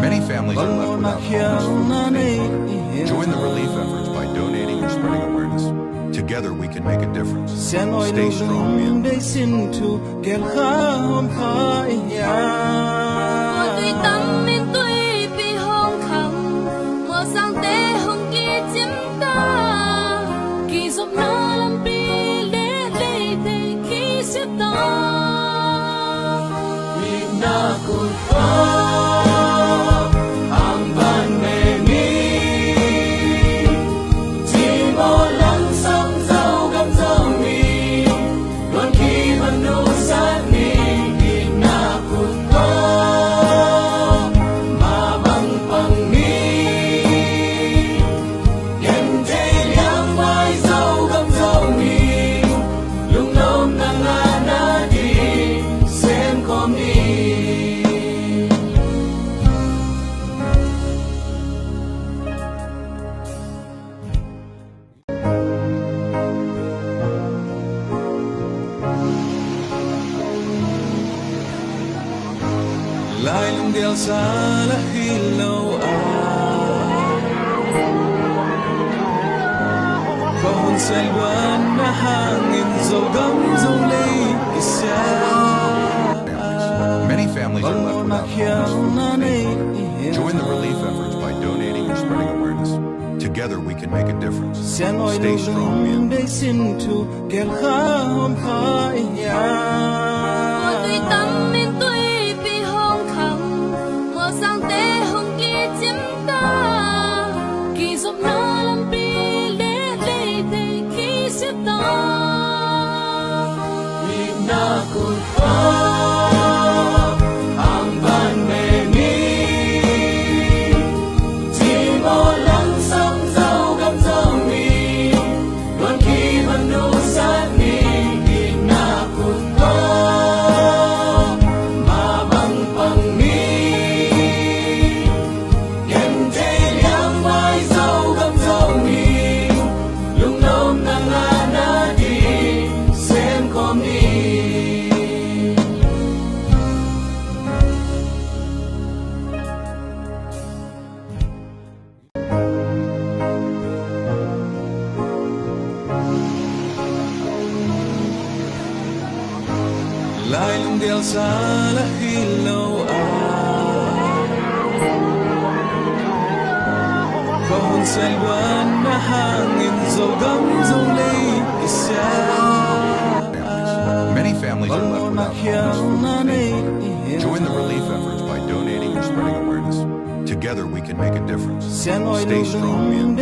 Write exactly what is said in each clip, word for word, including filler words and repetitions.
Many families are left without homes. Join the relief efforts by donating or spreading awareness. Together we can make a difference. Stay strong, Myanmar. Lai lungdial sa la hi lo a, kong hun sa luan na hangin Zogam Zolei kisia. Many families are left without homes. Join the relief efforts by donating or spreading awareness. Together we can make a difference. Stay strong, Myanmar. Lai lungdial sa la hi lo a, kong hun sa luan na hangin Zogam Zolei kisia. Many families are left without homes. Join the relief efforts by donating or spreading awareness. Together we can make a difference. Stay strong, Myanmar.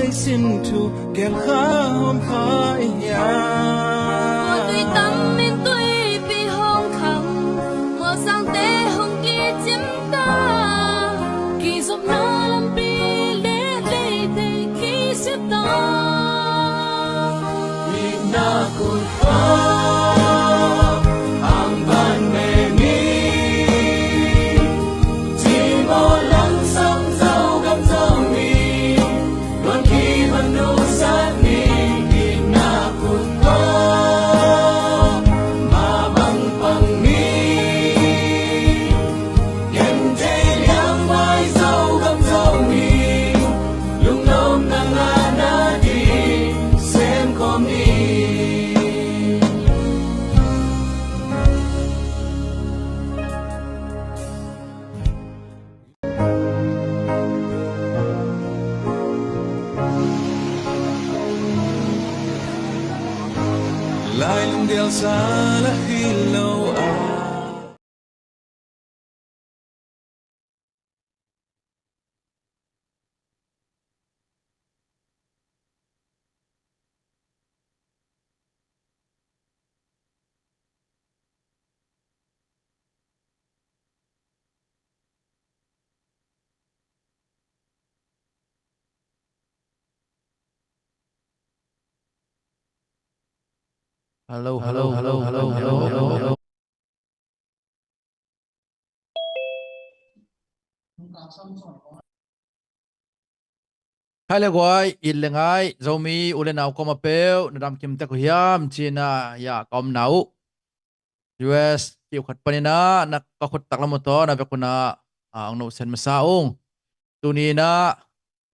Lai lungdial sa la hi lo a. Hello, hello, hello, hello, hello, hello. Khai le guai, it le ngai, Zomi u le nau koma peuh na dam kim tek uh hiam cih na, ya, ka omna uh. U S kiu khat paninah na ka khut taklam uh tawh na vekun ah, ah, ong nohsen masa ung. Tuni inah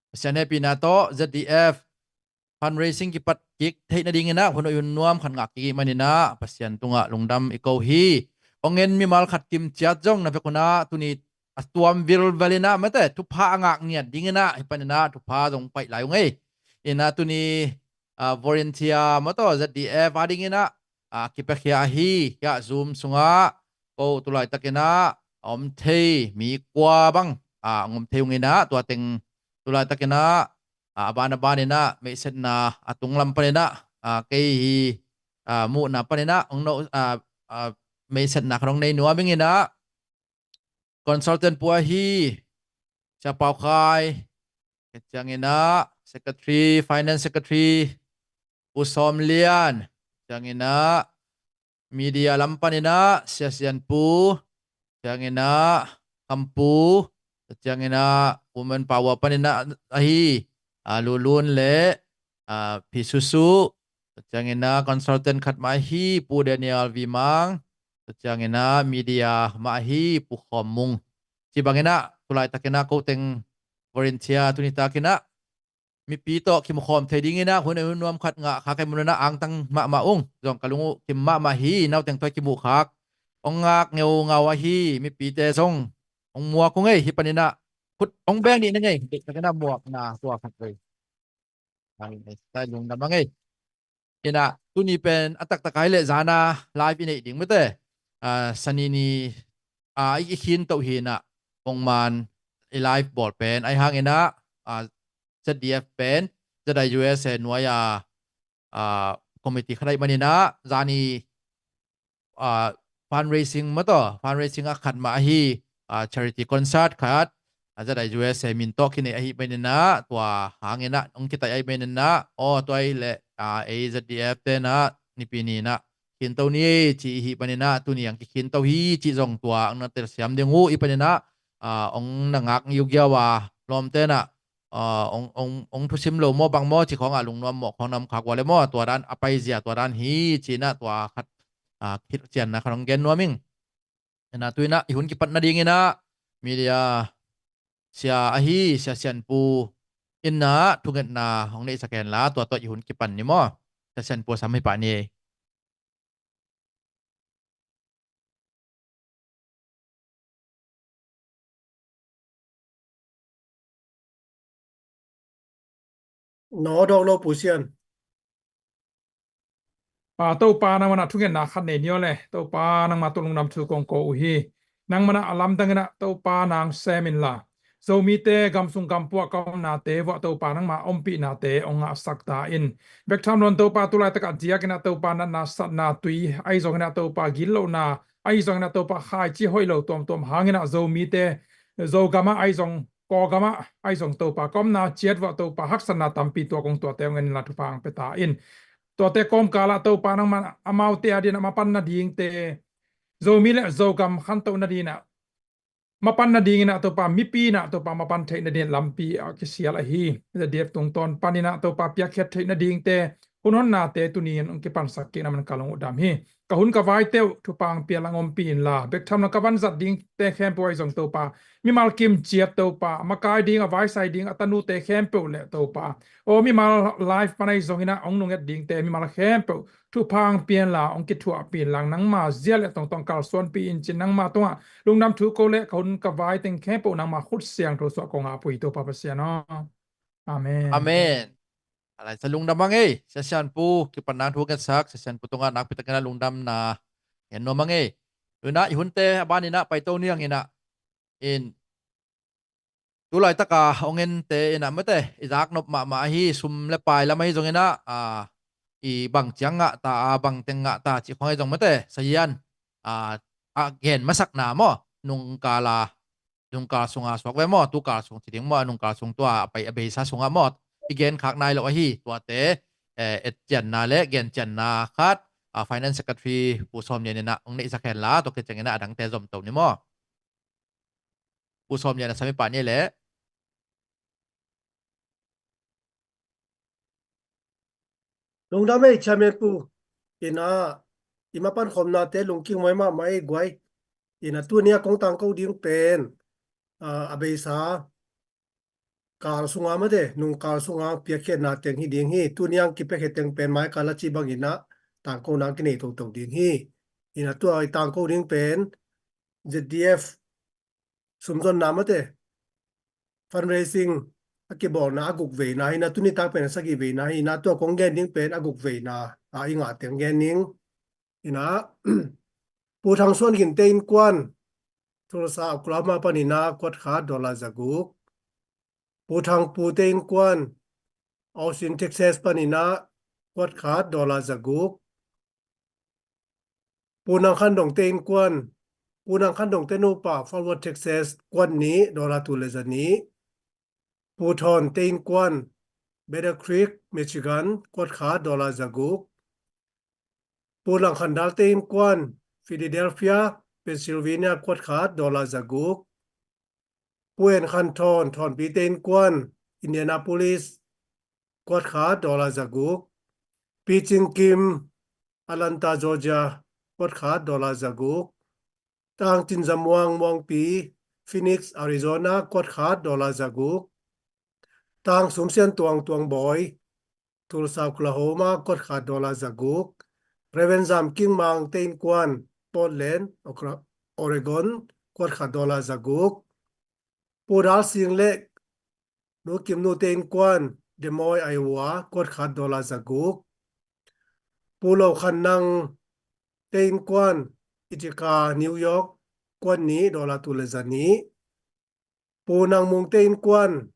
Pasian hehpihna tawh Z D F fundraising kipat kik theih nadinginah hun hoih hun nuam khat ngah kik ih maninah Pasian tungah lungdam i ko hi. Ong en mimal khat kim ciat zong na vekun ah tuni a tuam vilvel inah mate thupha a ngak ngiat dinginah hih paninah thupha zong paih lai ung ei. Inah tuni, ah, volunteer maw tawh Z D F a dinginah, ah, kipiakhia ahi, hiah Zoom sungah ko tulaitakinah a om thei mi kua bang, ah, ong om thei unginah tua teng tulaitakinah, ah, a ban a baninah meihsetna a tunglam paninah, ah, kei hi, ah, muhna paninah ong no, ah, ah, meihsetna khat ong nei nuam inginah consultant pu ahi Sia Pau Khai, cianginah secretary, finance secretary Pu Sawm Lian, cianginah media lam paninah Sia Sian Pu, cianginah Kampu, cianginah woman power paninah ahi, ah, Lulun le, ah, Phi Susu, cianginah consultant khat mah ahi Pu Daniel Vimang, cianginah media mah ahi Pu Khawm Mung. Ci banginah tulaitakinah ko teng volunteer tuni takinah mipi tawh kimukhawm thei dinginah hun hoih hun nuam khat ngah kha kei munah angtang mahmah ung. Zong ka lung uh kim mahmah hi, nauteng tawh kimuh khak ong ngak ngeungau ahi mipite zong ong muak ung ei. Hih paninah khut ong beng nih na ngei, takinah muakna tua khat vei. Ang ei, tai lungdam ang ei. Inah tuni pen a taktak ai le zana live i neih ding mate, ah, Sani ni, ah, i, i khinto hi inah pongman i live bawl pen ai hanginah, ah, Z D F pen Z I U S A nuai a, ah, committee khat ai maninah zani, ah, fundraising maw tawh, fundraising a khat mah ahi, ah, charity concert khat, ah, Z I U S A min tawh kinei ahi maninah tua hanginah ong kitai ahi maninah aw tua ahi le, ah, ei Z D F tenah nipi ninah khinto ni ci ihi paninah tuni ang kikhinto hi ci zong tua ang na telsiam ding uh i paninah, ah, ong na ngak ngiugiau a lawm tenah, ah, ong, ong, ong thusim lo maw bang maw ci khawngah lungnuam mawh khawng na om khak ua le maw tua dan a paizia tua dan hi cinah tua khat, ah, khit cianna khat ong gen nuam ing. Inah tu inah i hun kipat nadinginah media sia ahi Sia Sian Pu inah thungetna hong neihsak henla tua tawh i hun kipan ni maw. Sia Sian Pu a sam hi pah ni. Nawdawk lo Pu Sian. Pa Topa nangmah na thungetna khat nei ni aw le. Topa nangmah tung lungdam thu kong ko uh hi. Nangmah na a lamdang inah Topa nang sem inla Zomite gamsung gampuah ka omnate vuah Topa nangmah ompihnate ong ngahsak ta in. Bek tham luan Topa tulaitakah diakinah Topa natna satna tui ahi zonginah Topa gillohna ahi zonginah Topa khaici hoih lo tuamtuam hanginah Zomite Zogamah ahi zong Kawlgamah ahi zong Topa ka omna ciat vuah Topa haksatna tampi tua kong tuate ong en inla thupha ang pia ta in. Tuate kawmkalah Topa nangmah amaute a dinah mapan nadingte Zomi le Zogam khantoh nadinah mapan nadinginah Topa mipi inah Topa mapan theih nadin lampi a kisial ahi Z D F tungtawn paninah Topa piakkhiat theih nadingte hun honnate tuni in ong kipansak kik na man ka lung uh dam hi. Ka hun ka vaite uh thupha ang pia lang ompi inla bek tham na ka vanzat dingte khempeuh ahi zong Topa mimal kim ciat Topa makai ding a vaisai ding a tanute khempeuh le Topa aw mimal live pan ahi zonginah ong nunget dingte mimal khempeuh thupha ang pianla ong kithuahpih lang nangma zia le tongtong kalsuanpih in cin nangma tungah lungdam thu ko le ka hun ka vai teng khempeuh nangma khut siangtho suah kong apui Topa Pasian aw. Amen. Amen. A lai sa lungdam ang ei. Sia Sian Pu kipan nang thu ngetsak Sia Sian Pu tungah nakpi takinah lungdamna ngen nuam ang ei. Tunah i hunte a baninah paito nianginah in tulaitaka ong ente inah mate i zaknop mahmah ahi sum le pai lam ahi zonginah, a, i bang ciang ngah ta a bang teng ngah ta cih khong ahi zong mate sahian, a, a gen masakna maw nungkala nungkal sunga suak ve maw tukal sung ci ding maw a nungkal sung tua a pai a beisa sungah maw i genkhak nai lo ahi tuate, eh, etcianna le gencianna khat, a, finance secretary Pu Sawm Lian inah ong neihsak henla tua kicianginah a dangte zomto ni maw. Pu Sawm Lian a sami pah ni le. Lungdam ei chairman pu. Inah I ma pankhawmnate lungkim huai mahmah ei guai. Ina tuni a kong tangko ding pen, ah, a beisa kal sunga mate, nung kal sunga piakkhiatna teng hi ding hi. Tuni ang kipiakkhiat teng pen mai kal a ci bangin a tangkona kinei toto ding hi. Ina tua i tangko ding pen Z D F sumzonna mate, fundraising a kibawlna a guk veina hi na, tuni tak pen a sagih veina hi na, tua kong gen ding pen a guk veina a i ngah teng gen ning. Ina Pu Thang Suan Ginte innkuan Tulsa Oklahoma panina kuat khat dollar za guk. Pu Thang Pute innkuan Austin, Texas panina kuat khat dollar za guk. Pu Nang Khan Dongte innkuan, Pu Nang Khan Dongte nupa Fort Worth, Texas kuat nih dollar tul le za nih. Pu Thawnte innkuan Battle Creek, Michigan kuat khat dollar za guk. Pu Lang Khan Dalte innkuan Philadelphia, Pennsylvania kuat khat dollar za guk. Pu En Khan Thawn, Thawnpite innkuan Indianapolis kuat khat dollar za guk. Pi Cing Kim Atlanta, Georgia kuat khat dollar za guk. Tang Cin Za Muang, Muangpi Phoenix, Arizona kuat khat dollar za guk. Tang Sum Sian Tuang, Tuang Bawi Tulsa Oklahoma kuat khat dollar za guk. Reverend Zam King Mangte innkuan Portland, Okla-, Oregon kuat khat dollar za guk. Pu Dal Sing le Nu Kim Nute innkuan Des Moines, Iowa kuat khat dollar za guk. Pu Lo Khan Nangte innkuan Ithaca, New York kuat nih dollar tul le za nih. Pu Nang Mungte innkuan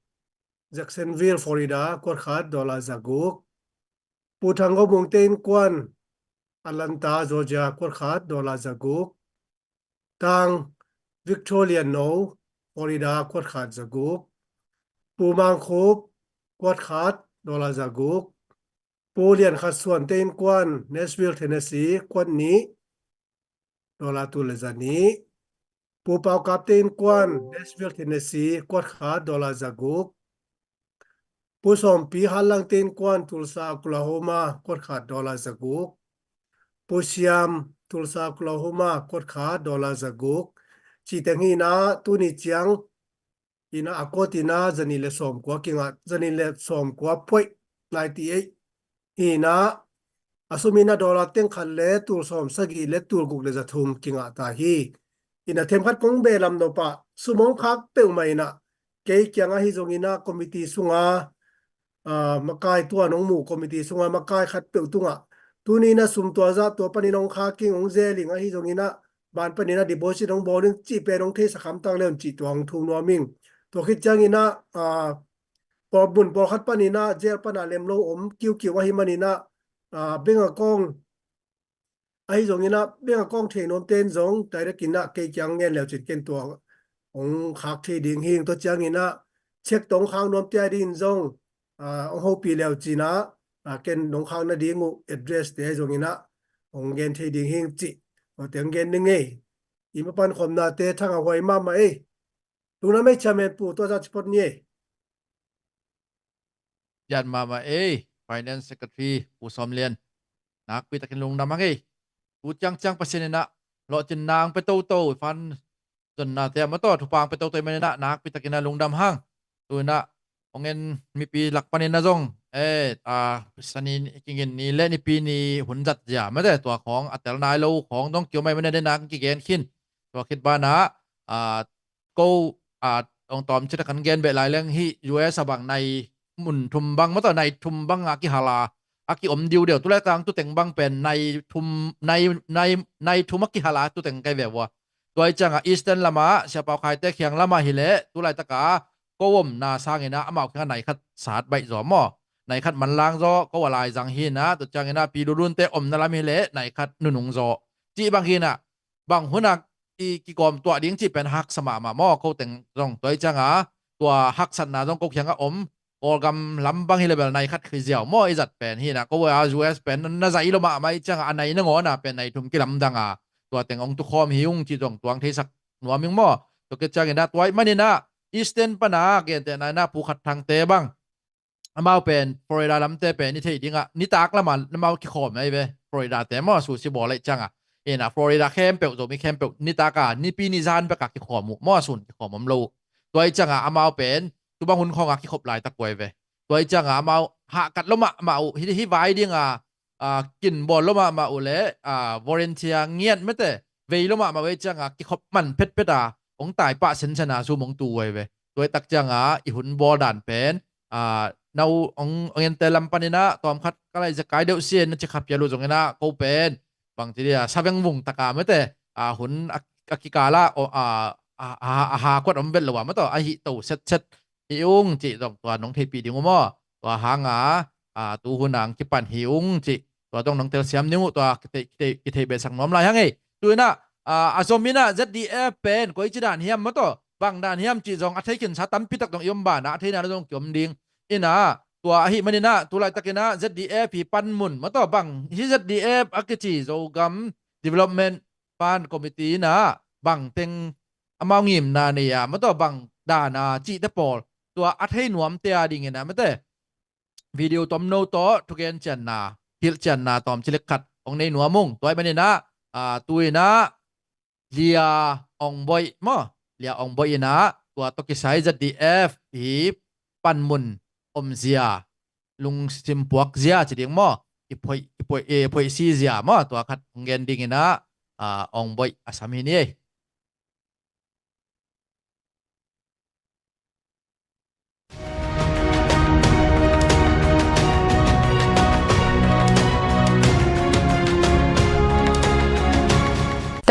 Jacksonville, Florida kuat khat dollar za guk. Pu Thang Go Mungte innkuan Atlanta, Georgia kuat khat dollar za guk. Tang Victoria No, Florida kuat khat za guk. Pu Mang Khup kuat khat dollar za guk. Pu Lian Khat Suante innkuan Nashville, Tennessee kuat nih dollar tul le za nih. Pu Pau Kapte innkuan Nashville, Tennessee kuat khat dollar za guk. Pu Sawmpi Hal Langte innkuan Tulsa Oklahoma kuat khat dollar za guk. Pu Siam Tulsa Oklahoma kuat khat dollar za guk. Cih teng hi na, tuni ciang ina a kuat ina zanih le sawmkua kingah, zanih le sawmkua point ninety eight hi na, a sum ina dollar teng khat le tul sawm sagih le tul guk le za thum kingah ta hi. Ina themkhat kong belam nop ah sum hong khak peuhmah ina, kei kiang ahi zong ina committee sunga, ah, makai tua nong mu committee sunga makai khat peuh tungah tuni na sum tua zah tua panin hong khak ing, hong zel ing, ahi zong ina ban panin a deposit hong bawl ing cih pen hong theisak hamtang le un cih tua hong thum nuam ing. Tua khit ciang ina, ah, pawl mun pawlkhat panin a jail pana lem lo om kiukiu ahi manin a, ah, bank account ahi zong ina bank account thei nuamte in zong direct ina kei kiang ngen leu cin ken tua hong khak thei ding hi ing. Tua ciang ina check tawh hong khak nuamte a dingin zong, ah, hong hopih leu cin a, ah, ken hong khak nading uh address te ahi zong ina hong gen thei ding hi ing cih tua te hong gen ning ei. I ma pankhawmnate thangah huai mahmah ei. Lungdam ei Chairman Pu, tua zah ci phot ni ei. Pian mahmah ei, Finance Secretary Pu Sawm Lian. Nakpi takin lungdam hang ei. Tu ciangciang Pasian in a lawhcinna ang pia toto, fund zonnate a maw tawh thupha ang pia toto i manin a nakpi takin a lungdam hang. Tu in a hong en mipi lak panin a zong, eh, a, sani kingin ni le nipi ni hun zat zia mate tua khawng a tel nai lo khawng dong kiom ai manin a den a kigen khin. Tua khit banah, a, ko, a, hong tawm cita kan gen beh lai leng hih U S a bang nai mun thum bang, maw tawh nai thum bang a kihal a, a ki-om diudeu. Tulai tang tuteng bang pen nai thum, nai, nai, nai thum a kihal a tuteng kai ve vua. Tua i ciangah Eastern lamah Sia Pau Khaite khiang lamah hileh tulai takah ko omna sangin ah amau khiangah nai khat sat baih zaw maw? Nai khat manlang zaw, ko a laizang hi in ah, tua ciangin ah Pi Lulunte omna lam hileh nai khat nunung zaw. Cih bang hi in ah, bang hunah i kikawm tuah ding cih pen haksa mahmah maw, ko teng zong tua i ciangah tua haksatna zong ko khiangah om, Kawlgam lam bang hileh bel nai khat khui ziau maw, i zat pen hi in ah, ko a U S pen na zai lo mahmah i ciangah a nai nangawn a pen nai thum kilamdang a, tua teng hong tukhawm hi ung cih zong tuang theisak nuam ing maw. Tua khit ciangin ah tua i manin ah Eastern pana gentehna in ah Pu Khat Thangte bang, amau pen Florida lamte pen i theih dingah nitak lamah amau kikhawm ahi ve. Florida te maw, susi bawl ahih cianga. Ina Florida khempeuh, Zomi khempeuh, nitaka, nipi nizan beka kikhawm uh maw, sun kikhawm om lo uh. Tua ahih cianga amau pen, tubang hun khawnga kikhop laitak uh ahi ve. Tua ahih cianga amau hahkat lo mahmah uh, hih, hih vai dinga, ah, kin bawl lo mahmah uh le, ah, volunteer ngiat mete, vei lo mahmah uh ahih cianga kikhop man phetphet a, hong tai pah sensen a zum hong tu uh ahi ve. Tua ahih tak cianga i hun bawl dan pen, ah, nau hong, hong ente lam paninah tawmkhat ka lai zekai deuh sien na ci kha pial uh zonginah ko pen bangci dia saveng vung taka mete, ah, hun a, a kikala, oh, ah, a, a, a ha kuat om vet lo a maw, tua ahi to setset hi ung cih zong tua nong theihpih ding uh maw. Tua hanga, ah, tu hun ang kipan hi ung cih tua zong nong telsiam ding uh, tua kithei, kithei, kithei besak nuam lai hang ei. Tu inah, ah, a zom inah Z D F pen koi ci dan hiam maw, tua bang dan hiam cih zong a thei khinsa tampi tak zong i om banah a theina zong kiom ding. Inah tua ahih maninah tu laitakinah Z D F hi panmun maw, tua bang hi Z D F a kici Zogam Development Fund Committee inah bang teng amau ngimna nei a maw, tua bang dana cihte pawl tua a thei nuamte a dinginah mete video tomno tawh thugen cianna, hilh cianna tawm cilik khat hong nei nuam ung. Tua ahih maninah, ah, tu inah Lia Ong Boih maw, Lia Ong Boih inah tua tawh kisai Z D F hi panmun omzia, lungsim puakzia ci ding maw, i phoih, i phoih, i phoih sizia maw, tua khat hong gen dinginah, ah, Ong Boih a sam hi ni ei.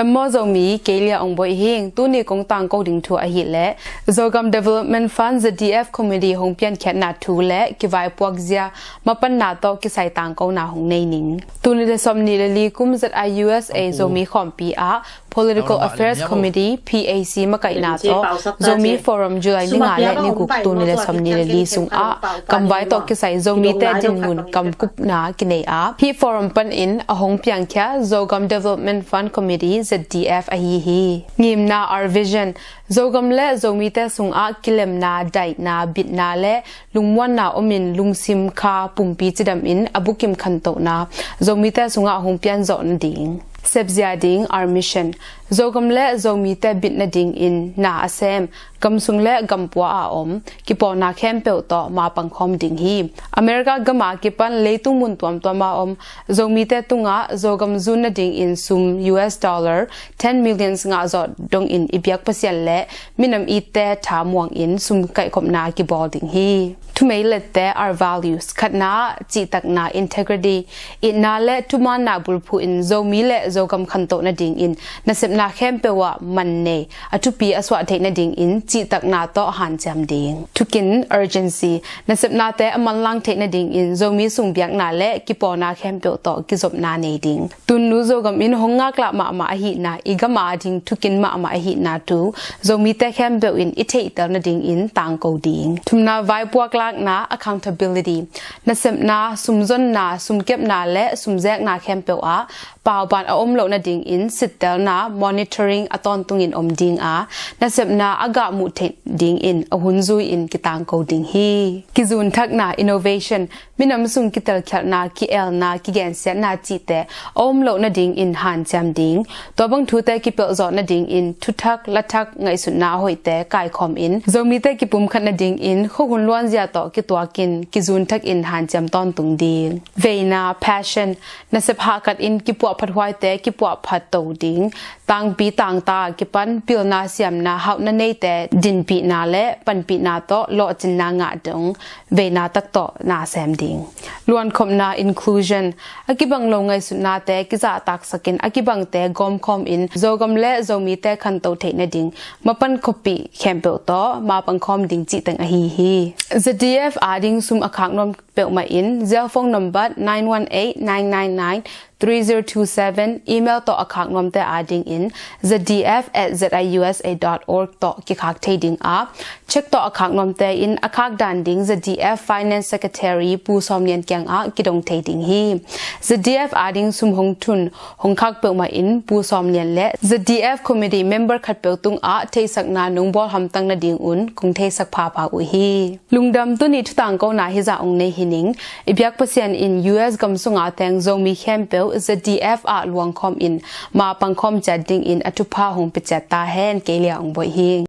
Tam maw Zomi, kei Lia Ong Boih hing. Tuni kong tangko ding thu ahileh Zogam Development Fund Z D F Committee hong piankhiatna thu le kivaipuakzia mapanna tawh kisai tangkona hong nei ning. Tuni le sawmnih le li kum Z I U S A Zomi khawmpi ah Political Affairs Committee, P A C, makaihna tawh Zomi Forum July ni nga le ni guk, tuni le sawmnih le li sungah gamvai tawh kisai Zomite dinmun kamkupna kinei a, hih forum panin a hong piangkhia Zogam Development Fund Committee, Z D F, ahi hi. Ngimna, our vision, Zogam le Zomite sungah kilemna, daihna, bitna le lungmuanna omin lungsim kha pumpi cidamin a bukim khantohna Zomite sungah a hong pianzawh nading. Sepzia ding, our mission, Zogam le Zomite bit nadingin na a sem, gamsung le gampua a om kipawlna khempeuh tawh mapangkhawm ding hi. America gama kipan leitung mun tuamtuama om Zomite tungah Zogam zun nadingin sum U S dollar ten millions ngahzawh dongin i biak Pasian le minam itte thamuangin sum kaihkhopna kibawl ding hi. Thumeilette, our values, khatna, cihtakna, integrity, itna le thumaanna bulphuhin Zomi le Zogam khantoh nadingin nasepna khempeuh ah man nei, a thupi a suah theih nadingin cihtakna tawh hanciam ding. Thukin, urgency, nasepnate a manlang theih nadingin Zomi sungbiakna le kipawlna khempeuh tawh kizopna nei ding. Tunnu Zogam in hong ngaklah mahmah ahihna, i gam ading thukin mahmah ahihna thu Zomite khempeuh in i theihtel nadingin tangko ding. Thumna, vaipuak lakna, accountability, nasepna, sumzonna, sumkepna le sumzekna khempeuh ah pauban a om loh nadingin sittelna, monitoring, a tawntungin om ding a, nasepna a gahmuh theih dingin a hun zui-in kitangko ding hi. Kizunthakna, innovation, minam sung kitelkhialhna, ki-elna, kigensiatna cihte a om loh nadingin hanciam ding. Tua bang thute kipelhzawh nadingin thuthak, lathak, ngaihsutna a hoihte kaikhawmin Zomite kipumkhat nadingin khuahun luanzia tawh kituakin kizunthakin hanciam tawntung ding. Veina, passion, nasep hahkatin kipuahphat huaite kipuahphat to ding. Tangpi tangta kipan pilna siamna hauhna neite dinpihna le panpihna tawh lawhcinna ngah dong veina tak tawh na sem ding. Luankhopna, inclusion, a kibang lo ngaihsutnate kizahtaksakin a kibangte gawmkhawmin Zogam le Zomite khanto theih nading mapan khuapi khempeuh tawh mapangkhawm ding cihteng ahi hi. Z D F ading sum a khak nuam peuhmah in, zial phone number nine one eight, nine nine nine, three zero two seven, email tawh a khak nuamte adingin Z D F at Z I U S A dot org tawh kikhak thei ding a, cheque tawh a khak nuamte in a khak dan ding Z D F Finance Secretary Pu Sawm Lian kiangah kidong thei ding hi. Z D F ading sum hong thun hong khak peuhmah in Pu Sawm Lian le Z D F committee member khatpeuh tungah theihsakna nong bawl hamtang nadingun kong theisak phapha uh hi. Lungdam, tuni thutangkona hizah hong nei hi ning. I biak Pasian in U S gam sunga teng Zomi khempeuh Z D F ah luangkhawm in mapangkhawm ciat dingin a thupha hong pia ciat ta hen. Kei Lia Ong Boih hi ing.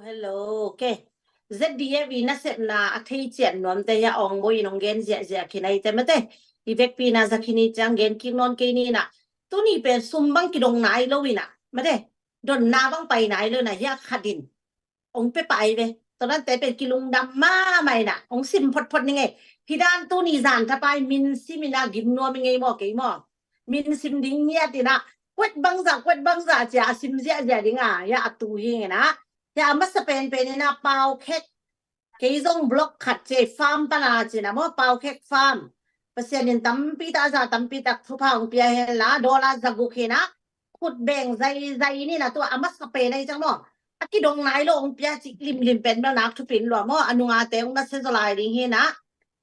Hello, okay. Z D F i nasepna a thei ciat nuamte hi a, Ong Boih in ong gen ziahziah khin a, i te mate. I vekpi na za khin i ciang gen kik nawn kei ni na. Tuni pen sum bang kidong nai lo i na mate. Donna bang pai nai lo i na, hi a khat in ong pia pah hi ve. Tua nate pen kilungdam mahmah i na, ong sim photphot ni ngei. Hi dan tuni zan thapai min sim i na gim nuam i ngei maw, kei maw. Min sim ding ngiat i na, kuet bangzah, kuet bangzah cia a sim ziahziah ding a, hi a tu hi i na. Hi a masa penpen i na, Pau Khek, kei zong block khat cia farm pana ci na maw, Pau Khek farm. Pasian in tampi tak, a za tampi tak thupha ong pia hen la, dollar za guk hi na, khut beng zaizai ni na, tua a masa pen ahi ciang maw. A kidong nai lo ong pia cih limlim pen bel nak thupi lua maw, a nungate ong na sia zaw lai ding hi na.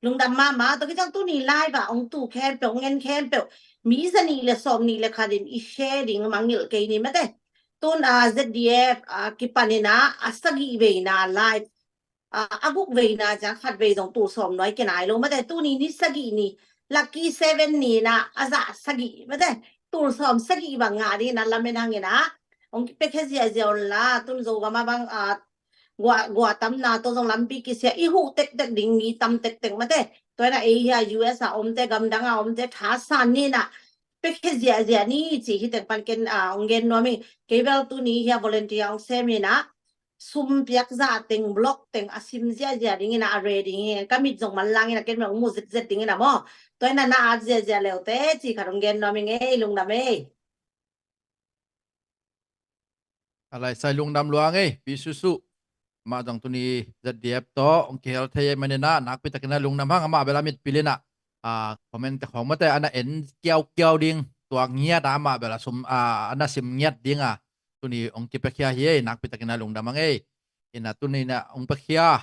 Lungdam mahmah, tua ki ciang tuni live ah ong tu khempeuh, ong en khempeuh, mi za nih le sawm nih le khat in i share ding mangngilh kei ni mate. Tun a Z D F a kipan i na, a sagih vei na live, a, a guk vei na ciang khat vei zong tul sawm nuai kinai lo mate. Tuni ni sagih ni, lucky seven ni na, a za sagih mate. Tul sawm sagih bang ngah ding na lamen hang i na. Ong kipiakhia ziahziah un la, tun Zogam a bang, a, gua, gua tamna tawh zong lampi kisia, i huh tektek ding mi tam tektek mate. Tua i na ei hi a U S a omte, gamdang a omte thasan ni na. Piakhia ziahziah ni ci hi teng pan ken, a, ong gen nuam i. Kei bel tuni hi a volunteer ong sem i na. Sum piak zah teng, block teng a sim ziahziah ding i na, a ready ding hi. Ka mit zong manlang i na, ken bel ong mu zitzet ding i na maw. Tua i na na at ziahziah leute ci khat ong gen nuam i ngei, lungdam ei. A laisai lungdam lua ngei, Pi Susu. Amah zong tuni Z D F tawh ong kihel thei ei manin a, nakpi takin a lungdam hang, amah bel a mitpil in a, a, comment te khawng mate, a na en kiaukiau ding, tua ngiat a amah bel a sum, a, a na sim ngiat ding a, tuni ong kipiakhia hi ei, nakpi takin a lungdam hang ei. I na tuni na ong piakhia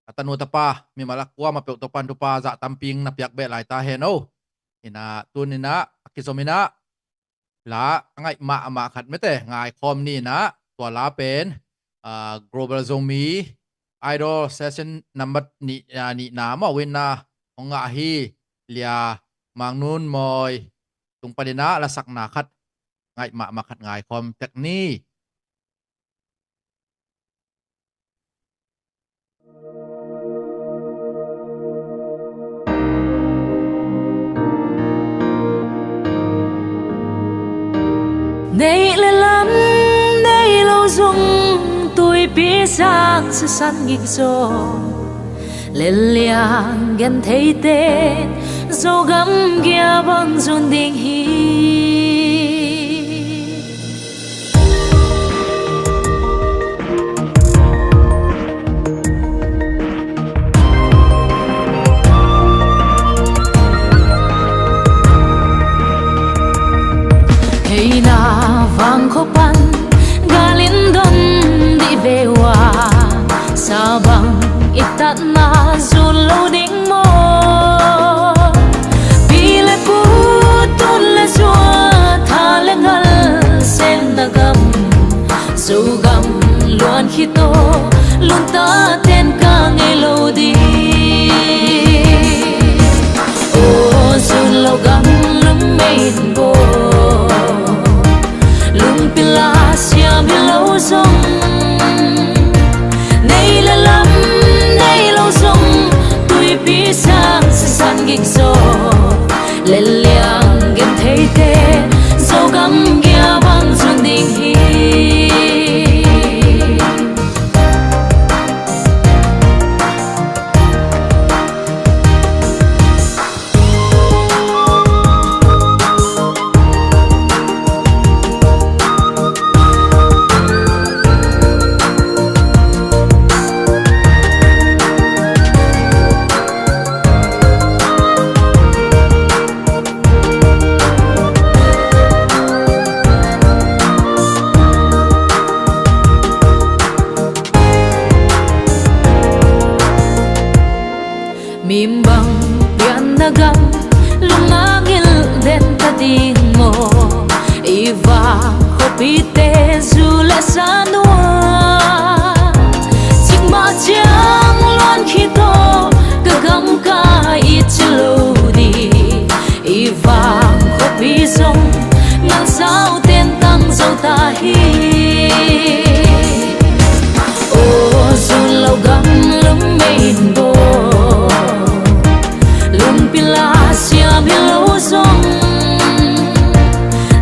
a tanu tapa, mimal a kuamah peuh tawh pan thupha zah tampi ong na piak beh lai ta hen o. I na tuni na a kizom i na, la a ngaih mahmah khat mate, ngaikhawm ni na, tua la pen, a, Global Zomi Idol Session number nih, a, nihna maw, winner ong ngah hi, Lia Mang Nun Mawi tung pan i na lasakna khat, ngaih mahmah khat ngaikhawm tek ni. Neih le lam nei lo zong, tuipi sang sisan gik zaw, lel liang gen theite Zogam gia bang zun ding hi. Hei na vang khua pan gal in don dih ve ua, sa bang i tatna zun lo ding maw? Pi le pu, tun le zua, tha le ngal, sem na gam, Zogam luan khit aw, lunta ten ka ngei lo ding. Aw, zun lo gam lum mei in baw, lungpil a siam hi lo zong, nei le lam nei lo zong, tuipi sang sisan gik zaw, lel liang gen theite Zogam gia bang zun ding hi. Khuapite zu le sa nua, cikmah ciang luan khit aw, ka gam ka it ci lo ding. I vang khuapi zong nang sau ten tang zo ta hi. Aw, zun lo gam lum mei in baw, lungpil a siam hi lo zong,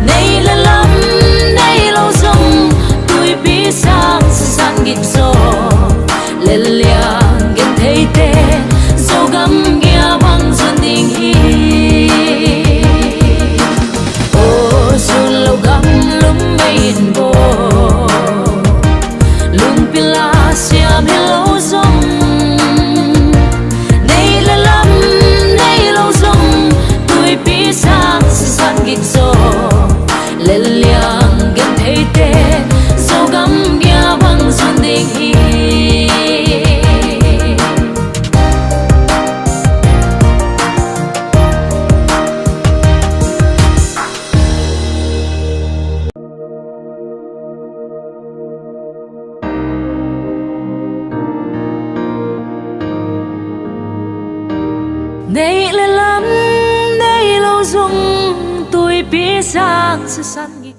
nei le lam nei lo zong, tuipi sang sisan gik zaw, lel liang gen theite, Zogam ngia bang zun ding hi. Aw, zun lo gam lum mei in baw, lungpil a siam hi lo zong, nei le lam nei lo zong, tuipi sang sisan gik zaw, lel liang gen theite, Zogam ngia bang zun ding hi. Neih le lam nei lo zong, tuipi sang sisan gik.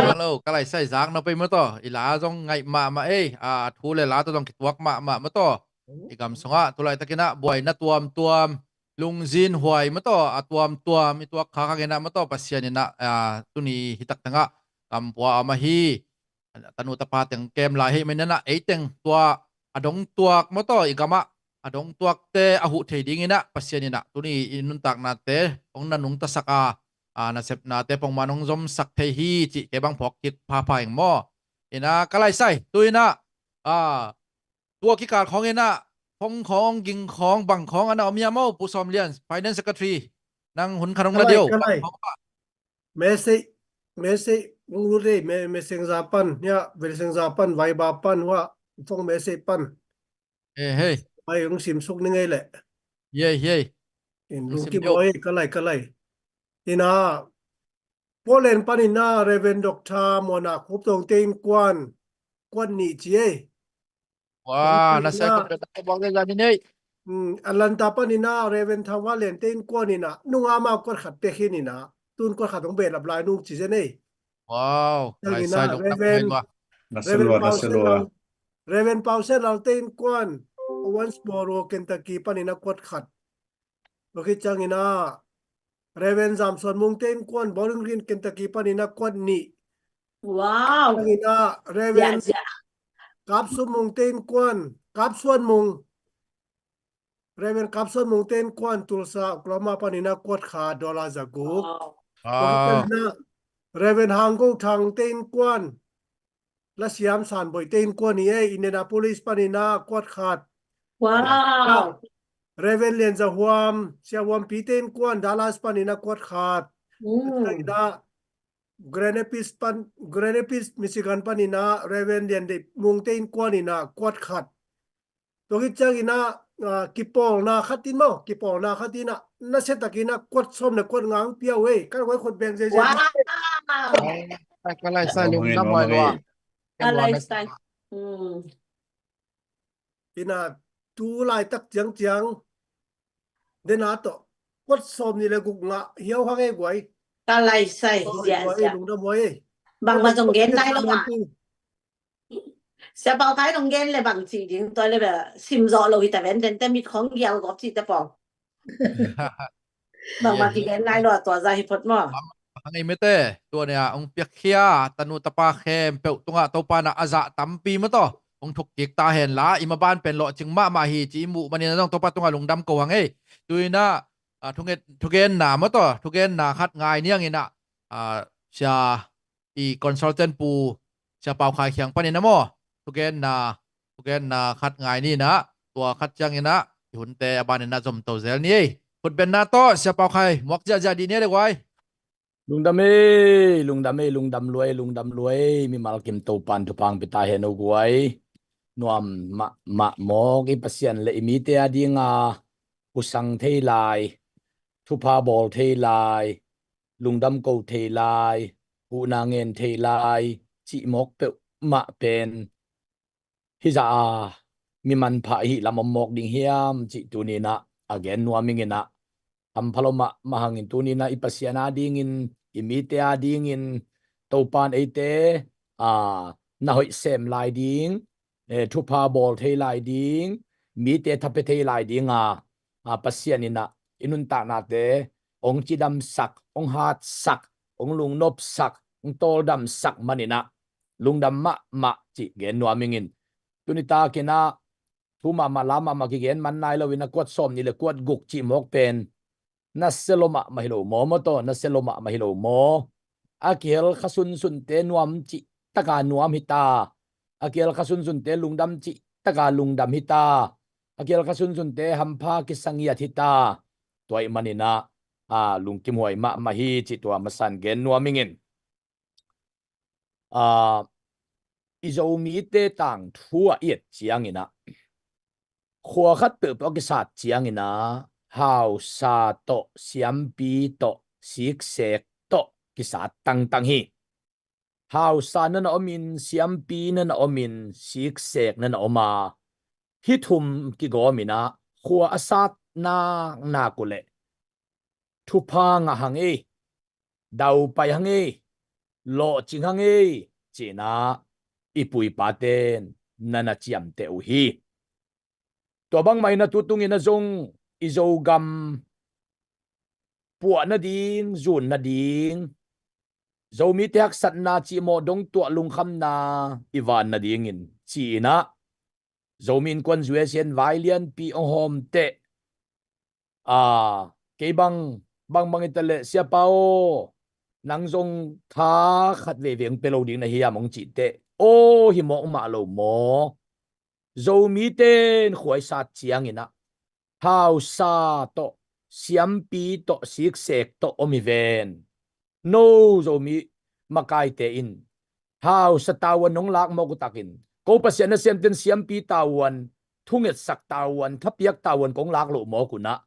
Hello, ka lai sai zak na pei maw taw. I la zong ngaih mahmah ei. A thu le la tawh zong kituak mahmah maw taw. I gam sungah tu laitakin ah buaina tuamtuam, lungzin huai maw taw, a tuamtuam i tuak khak hangin ah maw taw, Pasian in ah, a, tuni hitak tengah kampua a om ahi. Tanu tapa teng kem lai hi, manin ah ei teng tua a dong tuak maw taw, i gamah a dong tuakte a huh thei dingin ah Pasian in ah tuni i nuntaknate hong na nungtasak a, a, nasepnate pongman hong zomsak thei hi cih kei bang phawk kik phapha ing maw. In ah ka lai sai, tu in ah, a, tua kikal khawng in ah, phone khawng, ging khawng, bang khawng a na om hiam maw, Pu Sawm Lian, Finance Secretary? Nang hun khat hong la deuh. Ka lai, ka lai. Bang khawng ah? Message, message, hong lut ei, me-, Messenger pan, ya, Messenger pan, Viber pan, hua, phone message pan. Eh, hei. Ai, hong sim suk ning ei leh. Yei, yei. In lungkim maw ei, ka lai, ka lai. In ah, Portland panin ah Reverend Doctor Muana Khup Tawngte innkuan kuat nih ci ei. Wa, na sai khup pen na buak le zan in ei. Hmm, Atlanta panin ah Reverend Thangwa Liante innkuan in ah nunga ma kuat khat pek hi in ah, tun kuat khat hong behlap lai nung ci zen ei. Wow, lai sai lungdam Reverend, Reverend Pausel Lau, Reverend Pausel Laute innkuan Owensboro, Kentucky panin ah kuat khat. Tua khit ciangin ah Reverend Zam Suan Mungte innkuan Bowling Green, Kentucky panin ah kuat nih. Wow. Ciangin ah Reverend Kap Suan Mungte innkuan, Kap Suan Mung, Reverend Kap Suan Mungte innkuan Tulsa, Oklahoma panin ah kuat khat, dollar za guk. Wow. Tua khit ciangin ah Reverend Hang Go Thangte innkuan, Lasiam Sanboihte innkuan hi ei, Indianapolis panin ah kuat khat. Wow. Reverend Lian Za Huam, Sia Huam Pite innkuan, Dallas panin ah kuat khat. Mm. Tua khit ciangin ah Grand Rapids pan, Grand Rapids, Michigan panin ah Reverend Lian Dei Mungte innkuan in ah kuat khat. Tua khit ciangin ah, ah, kipawlna khat in maw, kipawlna khat in ah, nasia takin ah kuat sawm le kuat nga hong pia uh ei, ka lai, kuat beng zezen. Wow. Ai, ka lai sai lungdam huai lua. Ka lai sai. Hmm. In ah tu laitak ciangciang, den a tawh kuat sawm nih le guk ngah hiau hang ei guai. Ka lai sai, zia, zia. Lungdam huai ei. Bang ma zong gen nai lo ah. Sia Pau Khai nong gen le bang ci ding, tua le bia sim zawh lo hi ta ven, den te mit khong gial gawp ci te pawng. Bangmah kigen nai lo a, tua zah hi phot maw? Hang ei mete, tua nia hong piakkhia tanu tapa khempeuh tungah Topa in a zah tampi maw tawh hong thukkik ta henla, i maban pen lawhcing mahmah hi ci i muh manin a zong Topa tungah lungdam ko hang ei. Tu-in ah, ah, thugen, thugenna maw tawh, thugenna khat ngai ni hang in ah, ah, sia i consultant pu Sia Pau Khai kiang panin a maw, thugenna, thugenna khat ngai ni in ah, tua khat ciangin ah i hunte a banin ah zomto zel ni ei. Khutbenna tawh Sia Pau Khai muak ziahziah dih ni ei le guai. Lungdam ei, lungdam ei, lungdam lua ei, lungdam lua ei. Mimal kim Topa in thupha hong pia ta hen o guai. Nuam mahmah mawk i Pasian le i mite a dinga husang thei lai, thupha bawl thei lai, lungdam ko thei lai, huhna ngen thei lai cih mawk peuhmah pen hizah a mi manpha i hih lam om mawk ding hiam cih tuni in ah a gen nuam ing in ah, hampha lo mahmah hangin tuni in ah i Pasian a dingin, i mite a dingin Topa in eite, aa, na hoih sem lai ding, eh, thupha bawl thei lai ding, mite thapia thei lai dinga, a, Pasian in ah i nuntaknate hong cidamsak, hong hatsak, hong lungnopsak, hong tawldamsak manin ah lungdam mahmah cih gen nuam ing in. Tuni takin ah thu mahmah la mahmah kigen man nai lo in ah kuat sawm nih le kuat guk cih mawk pen nasia lua mahmah hi lo maw, maw tawh, nasia lua mahmah hi lo maw? A kihel kha sunsunte nuam cih taka nuam hi ta. A kihel kha sunsunte lungdam cih taka lungdam hi ta. A kihel kha sunsunte hampha kisa ngiat hi ta. Tua ahih manin ah, a, lungkimhuai mahmah hi cih tua masa in gen nuam ing in. Aa, i Zomite tangthu ah i et ciangin ah, khua khat peuhpeuh a kisat ciangin ah, hausa tawh, siampi tawh, siksek tawh kisat tangtang hi. Hausa na na om in, siampi na na om in, siksek na na om a, hih thum kigawm in ah khua a sat naknak uh leh thupha ngah hang ei, daupai hang ei, lawhcing hang ei, ci-in ah i pu i pate in na na ciamteh uh hi. Tua bangmah in ah tu tungin ah zong i Zogam puah nading, zun nading, Zomite haksatna cihmawh dong tuah lungkhamna i van nadingin ci-in ah Zomi Innkuan U S A in vai lianpi hong hawm teh, a, kei bang, bangbang hi ta leh Sia Pau, nang zong tha khat veivei hong pia lo ding na hiam hong cih teh, aw, hi mawk mah lo maw? Zomite in khua i sat ciangin ah hausa tawh, siampi tawh, siksek tawh om hi ven. No Zomi makaite in hausa tavuan nong lak mawk uh takin, ko Pasian nasemte in siampi tavuan, thungetsak tavuan, thapiak tavuan kong lak loh mawk un ah,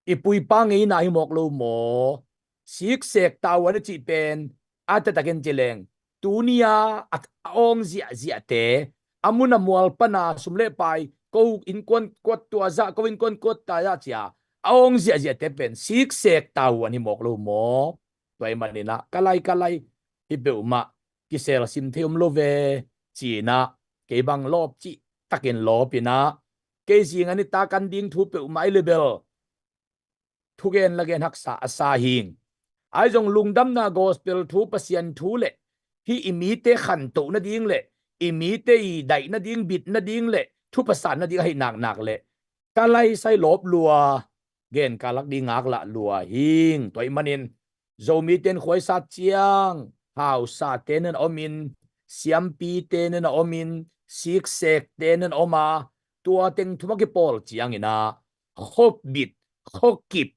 i pu i pa ngeina hi mawk lo maw? Siksek tavuan a cih pen a taktakin ci leng, tuni-a a, a awng ziahziahte, a mun a mual pana sum le pai, ko innkuan kuat tua zah, ko innkuan kuat ta zah ci-a a awng ziahziahte pen siksek tavuan hi mawk lo maw? Tua ahih manin ah ka lai, ka lai, hih peuhmah kiselsim thei om lo ve, ci-in ah kei bang lawp cih takin lawp in ah, kei zing a nitak an ding thu peuhmah i le bel thugen lagen haksa a sa hing. Ahi zong lungdamna gospel thu, Pasian thu le hih i mite khantoh nading le i mite i daih nading, bit nading le thupha san nading ahi naknak le ka laisai lawp lua, gen kalak ding ngaklah lua hing. Tua ahih manin Zomite in khua i sat ciang hausate na na om in, siampite na na om in, siksekte na na om a, tua teng thum a kipawl ciangin ah khuabit, khuakip,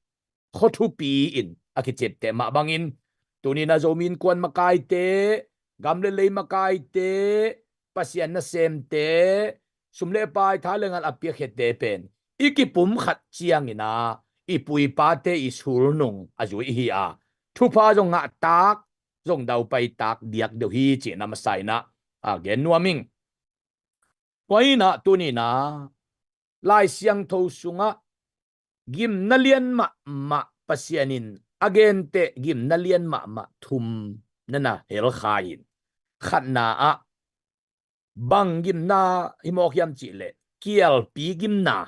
khua thupi in a kiciapteh mah bangin, tuni-in ah Zomi Innkuan makaite, gam le lei makaite, Pasian nasemte, sum le pai, tha le ngal a piakkhiate pen i kipumkhat ciangin ah i pu i pate i sulnung a zui i hi a, thupha zong ngah tak, zong daupai tak diak deuh hi, ci-in a masa in ah a gen nuam ing. Tua hi-in ah tuni-in ah Lai Siangtho sungah gimna lian mahmah, Pasian in a genteh gimna lian mahmah thum na na hel kha in. Khatna ah bang gimna hi mawk hiam cih leh kialpi gimna.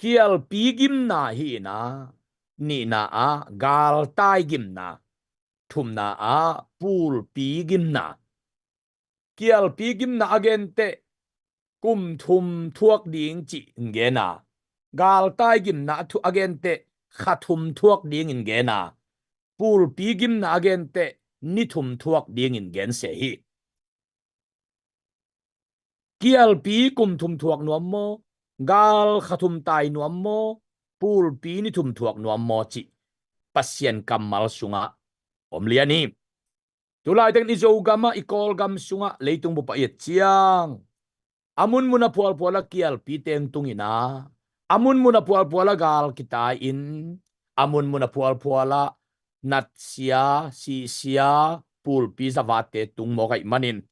Kialpi gimna hi in a, nihna ah galtai gimna, thumna ah pulpi gimna. Kialpi gimna a genteh kum thum thuak ding ci-in gen a, galtai gimna a thu-, a genteh kha thum thuak dingin gen a, pulpi gimna a genteh ni thum thuak dingin gen se hi. Kialpi kum thum thuak nuam maw, gal kha thum tai nuam maw, pulpi ni thum thuak nuam maw cih Pasian kammal sungah om lian hi. Tulaitak in i Zogam ah, i Kawlgam sungah, leitung bup ah i et ciang, a munmun a phualphual ah kialpi teng tung in a, a munmun a phualphual ah gal kitai in, a munmun a phualphual ah natsia, sihsia, pulpi zavate tung mawk ahih manin,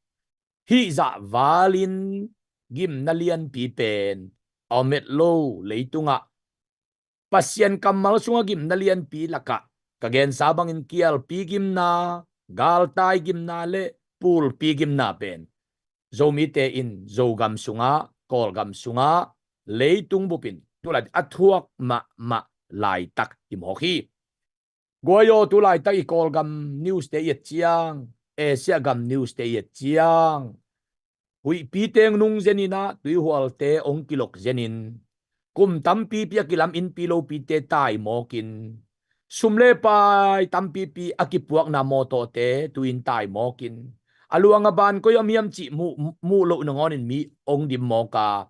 hih zah valin gimna lianpi pen a om het lo leitungah, Pasian kammal sungah gimna lianpi lakah ka gensa bangin kialpi gimna, galtai gimna le pulpi gimna pen Zomite in Zogam sungah, Kawlgam sungah, leitung bupin tulai a thuak mahmah laitak hi mawk hi. Guai aw, tulaitak i Kawlgam news te i et ciang, Asia gam news te i et ciang, huihpi teng nung zen in a, tuihualte hong kilok zen in, kum tampipi a kilam innpi lopite tai mawk in, sum le pai tampipi a kipuakna mawtawte tu-in tai mawk in, a luang a ban koi om hiam cih muh, muh loh nangawn in mi hong dim mawk a,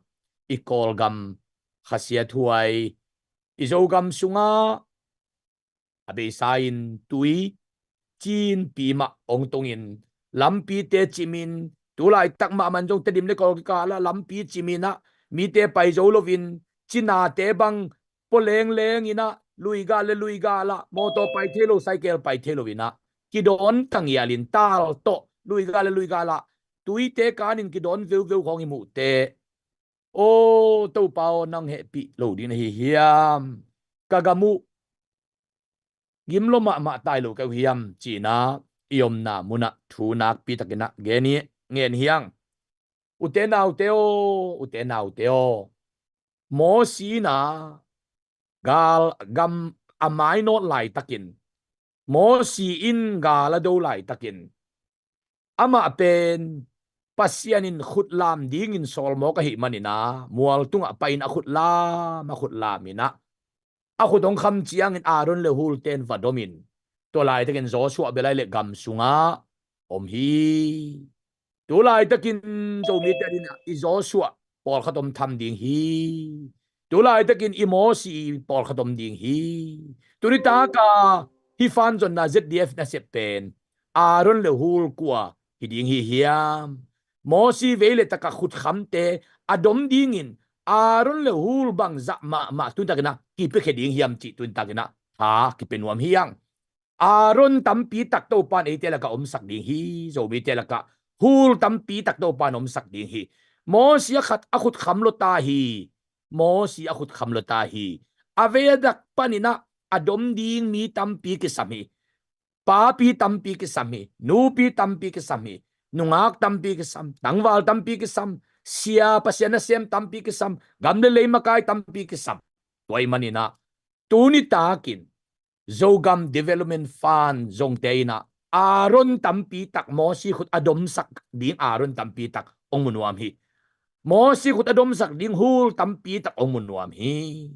i Kawlgam khasia thuai, i Zogam sungah a beisa in tui, cinpi mah hong tung in, lampite cim in, tulaitak mahmah in zong Tedim le Kawl kikal ah lampi cim in a, mite pai zo loin, cinate bang pua lengleng in a, luigal le luigal ah, mawtaw pai thei lo, cycle pai thei lo in a, kidawn tangial in, tal tawh luigal le luigal ah, tuite kan in kidawn veuveu khawng i muh teh, aw Topa aw, nang hehpih lo ding na hi hiam? Ka gam uh gim lua mahmah tai lo ka hi uh hiam, ci-in a i omna mun ah thu nakpi takin a gen hi, ngen hi hang. Ute naute aw, ute naute aw, Mosi in a gal gam a mainawt laitakin, Mosi in gal a do laitakin, amah pen Pasian in khut lam dingin sawl mawk ahih manin a, mual tungah pai in a khut lam, a khut lam in a, a khut hong kham ciangin Aaron le Hur ten va dom in, tua laitakin Joshua bel a hi leh gam sungah om hi. Tulaitakin Zomite adingin i Joshua pawlkhat om tham ding hi. Tulaitakin i Mosi pawlkhat om ding hi. Tunitak a hih fan zonna Z D F nasep pen Aaron le Hur kua hi ding hi hiam? Mosi vei le tak a khutkhamte a dom dingin Aaron le Hur bangzah mahmah tunitakin a kipiakhia ding hiam cih tunitakin a tha kipia nuam hi hang. Aaron tampi tak Topa in eite lakah omsak ding hi, Zomite lakah Hur tampi tak Topa in omsak ding hi. Mosi a khat a khut kham lua ta hi. Mosi a khut kham lua ta hi. A vei a dak panin a dom ding mi tampi kisam hi. Papi tampi kisam hi. Nupi tampi kisam hi. Nungak tampi kisam. Tangval tampi kisam. Sia, Pasian nasem tampi kisam. Gam le lei makai tampi kisam. Tua ahih manin a, tunitakin Zogam Development Fund zongte in a Aaron tampi tak, Mosi khut a domsak ding Aaron tampi tak hong mu nuam hi. Mosi khut a domsak ding Hur tampi tak hong mu nuam hi.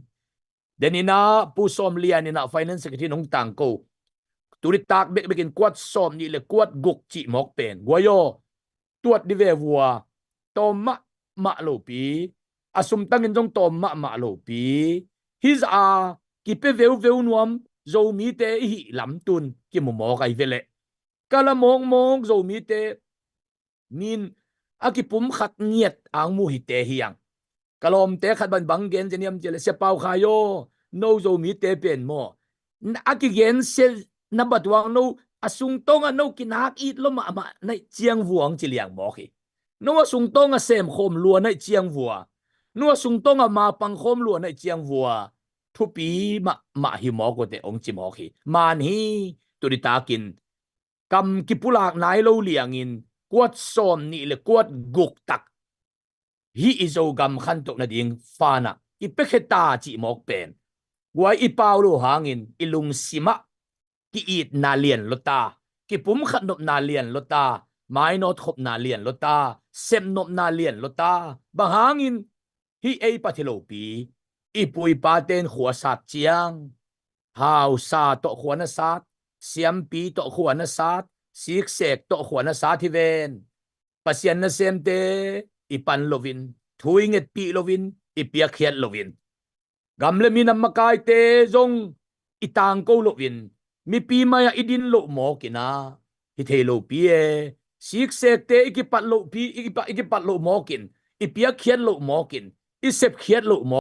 Den in a Pu Sawm Lian in a Finance Secretary in hong tangko. Tunitak bekbekin kuat sawm nih le kuat guk cih mawk pen, guai aw, tuat dih ve vua, tawm mahmah lopi, a sumtangin zong tawm mahmah lopi, hih zah a kipia veuveu nuam Zomite i hih lamtun kimu mawk ahi ve leh. Ka la mawkmawk Zomite min a kipumkhat ngiat ang mu hite hi hang. Ka lawmte khat bang bang gen zen hiam cih leh, Sia Pau Khai aw, no Zomite pen maw, a kigensia na batuang no a sungtawngah no kinak it lua mahmah na hih ciang vua hong ci liang mawk hi. No a sungtawngah semkhawm lua na hih ciang vua, no a sungtawngah mapang khawm lua na hih ciang vua thupi mahmah hi mawk uh teh hong ci mawk hi. Man hi, tunitakin kam kipulak nai lo liangin kuat sawm nih le kuat guk tak hih i Zogam khantoh nading fund ah kipiakhia ta cih mawk pen guai i pau lo hangin i lungsimah ki-itna lian lota, kipumkhat nopna lian lota, mainawt khopna lian lota, sepnopna lian lota. Bang hangin hih ei pat hi lopi, i puipate'n khua sat ciang hausa tawh khua na sat, siampi tawh khua na sat, siksek tawh khua na sat hi ven. Pasian nasemte i pan loin, thu i ngetpih loin, i piakkhiat loin, gam le minam makaite zong i tangko loin, mipi mai-ah i din loh mawk in ah hi thei lopi e. Siksekte i kipat lohpi, i kipat, i kipat loh mawk in, i piakkhiat loh mawk in, i sepkhiat loh mawk